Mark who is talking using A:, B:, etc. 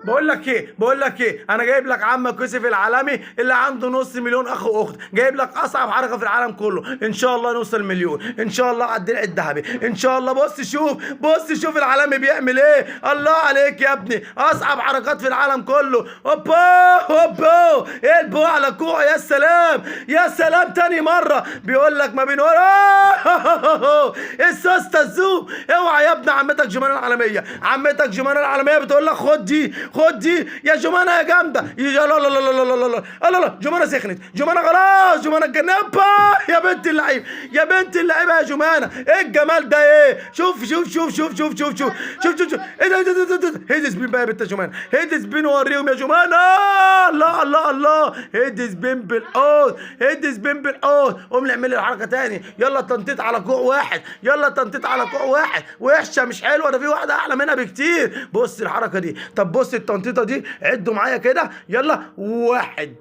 A: بقول لك ايه، بقول لك ايه، انا جايب لك عمك يوسف العالمي اللي عنده نص مليون اخ واخت، جايب لك اصعب حركة في العالم كله. ان شاء الله نوصل مليون، ان شاء الله على الدرع الذهبي ان شاء الله. بص شوف، بص شوف العالمي بيعمل ايه. الله عليك يا ابني، اصعب حركات في العالم كله. هوبا هوبا، elbow على كوع، يا سلام يا سلام. تاني مرة بيقول لك ما بين السوسته الزوم. اوعى يا ابن عمتك جمانه العالمية، عمتك جمانه العالمية بتقول لك خد دي، خد دي يا جمانه يا جامدة. يا لا لا لا لا لا لا لا لا لا، جمانه سخنت، جمانه خلاص، جمانه اتجنبت يا بنت اللعيب، يا بنت اللعيبة يا جمانه. ايه الجمال ده؟ ايه؟ شوف شوف شوف شوف شوف شوف شوف شوف شوف شوف، ايه ده؟ ايه ده؟ ايه ده؟ head spin بقى يا بنت يا جمانه، head spin وريهم يا جمانه. الله الله الله، head spin بالقوس، head spin بالقوس. قوم نعمل الحركة تاني. يلا تنطيط على كوع واحد، يلا تنطيط على كوع واحد. وحشة مش حلوة، ده في واحدة احلى منها بكتير. بص الحركة دي، طب بص التنطيطه دي، عدوا معايا كده. يلا 1